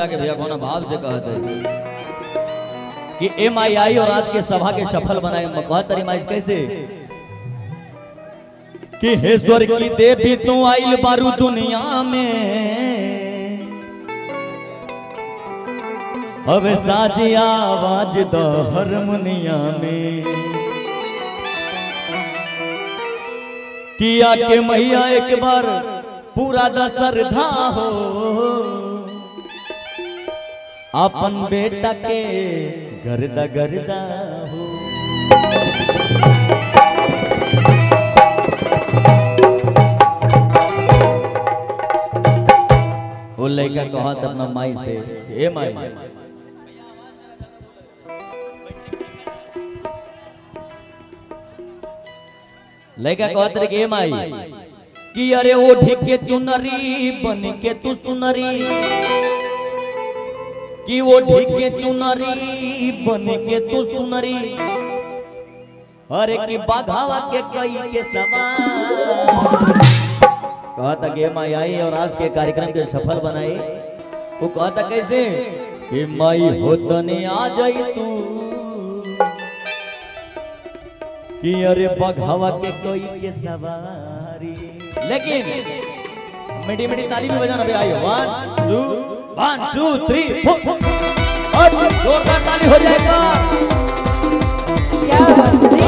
के भैया कोना भाव से कहते कि एम आई आई और आज के सभा के सफल बनाए। कहत रही माई कैसे कि हे स्वर्ग की देवी तू आइल बारू दुनिया में, अब साजिया आवाज दो हरमुनिया में। किया के मैया एक बार पूरा दशरधा हो, अपन बेटा के गर्दा गर्दा हो। वो लड़का कहत अपना माई से, ए माई लड़का कहत रे के माई कि अरे ओढ़ी के चुनरी बन के तू सुनरी, कि ओढ़ी के चुनरी बन के तू सुनरी, अरे कि बाघावा के कई के सवार। कहता के माई आई और आज के कार्यक्रम के सफल बनाई। वो कहता कैसे कि माई हो तने आ जाई तू, कि अरे बघावा के कोई के सवारी। लेकिन मीठी मीठी ताली भी बजाना भी आई। 1 2 1 2 3 4 और जोरदार ताली हो जाएगा। क्या बात है,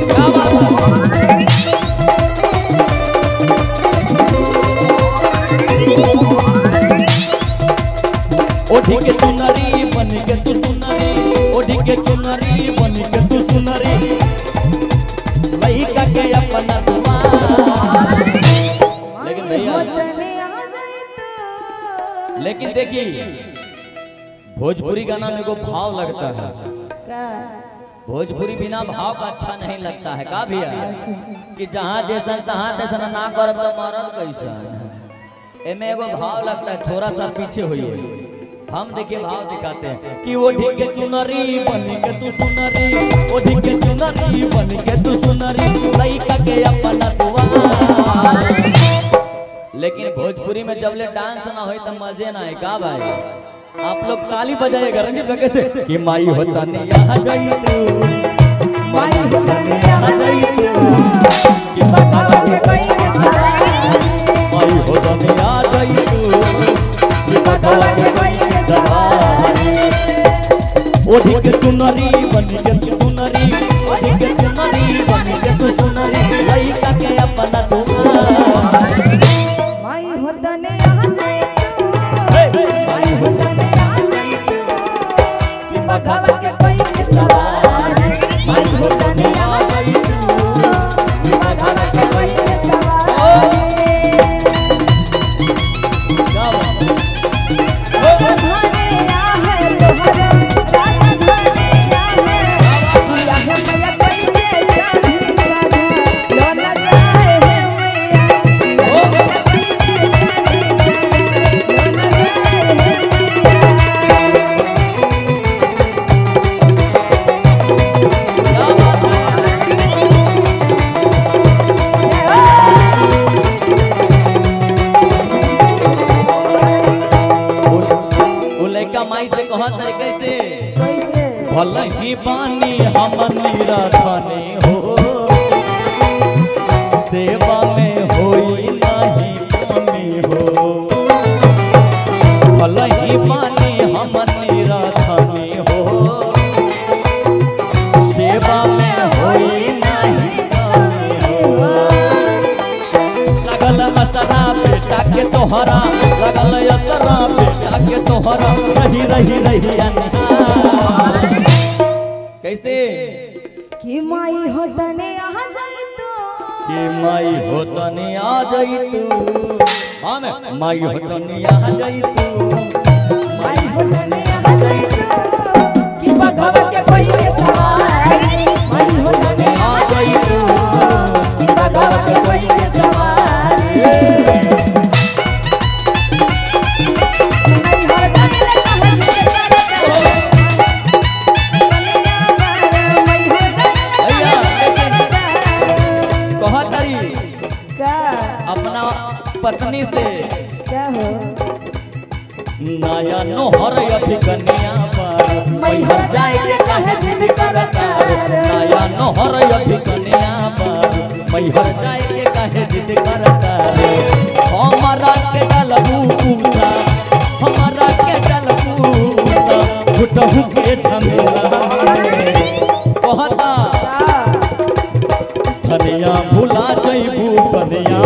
क्या बात है। ओढ़ी के चुनरी बन के तू सुनरी, ओढ़ी के चुनरी बन के तू सुनरी, लइका के अपना दुआ। लेकिन भैया, लेकिन देखिए भोजपुरी गाना में को भाव लगता है। भोजपुरी बिना भाव का अच्छा नहीं लगता है। का भैया कि जहाँ जैसा तहाँ तैसा ना कर मरद कैसा, एमे एगो भाव लगता है। थोड़ा सा पीछे होइए, हम देखिए भाव दिखाते हैं कि ओढ़ी के चुनरी बन के तू सुनरी, ओढ़ी के चुनरी बन के तू सुनरी, लइका के अपना दुआ। लेकिन भोजपुरी में जब ले डांस ना हो तो मजे ना आए। का भाई आप लोग ताली बजाएगा रंजीत भाई कैसे कि माई होता नहीं यहाँ जाई तू, माई होता नहीं यहाँ जाई तू, कि बघावा के कोई के सवारी। माई होता नहीं यहाँ जाई तू, कि बघावा के कोई के सवारी। ओढ़ी के चुनरी बन के तू सुनरी, ओढ़ी के चुनरी बन के तू सुनरी, लइका के अपना दुआ। माई होता नहीं यहाँ जाई तू, माई होता नहीं यहाँ जाई तू, कि बघावा के कोई के सवारी। माई होता नहीं यहाँ जाई तू, कि बघावा के कोई के सवारी। माई से कहत कैसे भले ही पानी हम निरधने हो, सेवा में होई नहीं कमी हो। भले ही पानी हम निरधने हो, सेवा में होई नहीं कमी हो। लगल असरा बेटा के तोहरा, लगल असरा बेटा के तोहरा, रही रही रही अनहार। कैसे कि माई हो तने आ जाई तू, कि माई हो तने आ जाई तू, हाँ माई हो तने आ जाई तू, माई हो तने आ जाई तू, कि बघावा के कोई के सवारी। माई हो तने आ जाई तू, कि बघावा के कोई के सवारी। अपना पत्नी से क्या हो नया नोहर अभी कन्या पर मैहर जाए के काहे जिद करता नया नोहर अभी कन्या पर मैहर जाए के काहे जिद करता हमारा के डलबू पूसा हमारा के डलबू पूसा फुटहु के झमेला कहता धनिया भुला जइबू बनिया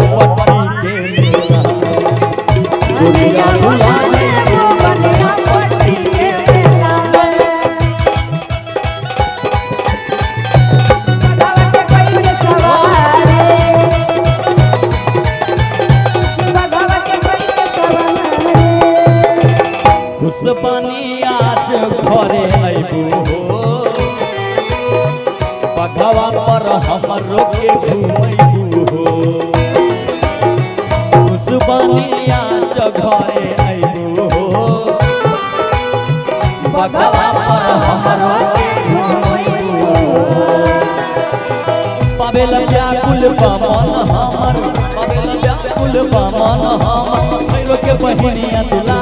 पट्टी के मेला धनिया भुला जइबू बनिया पट्टी के मेला बघवा के कोई के सवारी बघवा के कोई के सवारी खुश बानी आज घरे अइबू हो बघवा पर हमरो के घुमैबू हो खुश बानी आज घरे अइबू हो बघवा पर हमरो के घुमैबू हो पावेल व्याकुल पवन हमर पावेल व्याकुल पवन हमर भैरो के बहिनिया तुला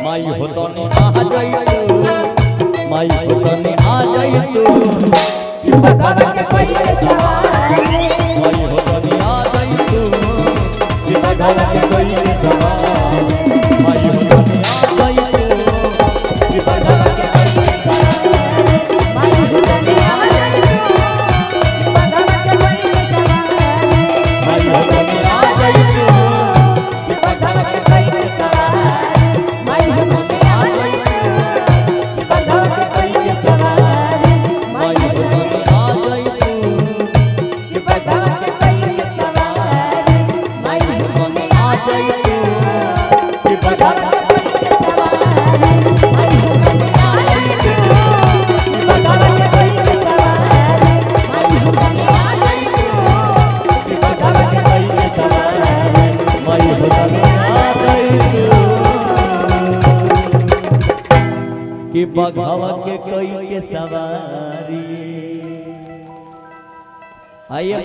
माई हो तने आ जाइतू माई हो तने आ जाइतू बघवा के कोई के सवारी माई हो तने आ जाइतू कि बघवा के कोई के सवार माई हो तने आ जाइतू कि बघवा के के कोई के सवारी माई हो तने आ जाइतू बघवा के कोई के सवारी माई हो तने आ जाइतू कि बघवा के कोई के सवारी माई हो तने आ जाइतू बघवा के कोई के सवारी माई हो तने आ जाइतू कि बघवा के कोई के सवारी माई हो तने आ जाइतू कि बघवा बघवा के कोई के सवारी माई हो तने आ जाइतू बघवा के कोई के सवारी माई हो तने आ जाइतू कि बघवा के कोई के सवार माई हो तने आ जाइतू कि बघवा के कोई के सवारी आइए।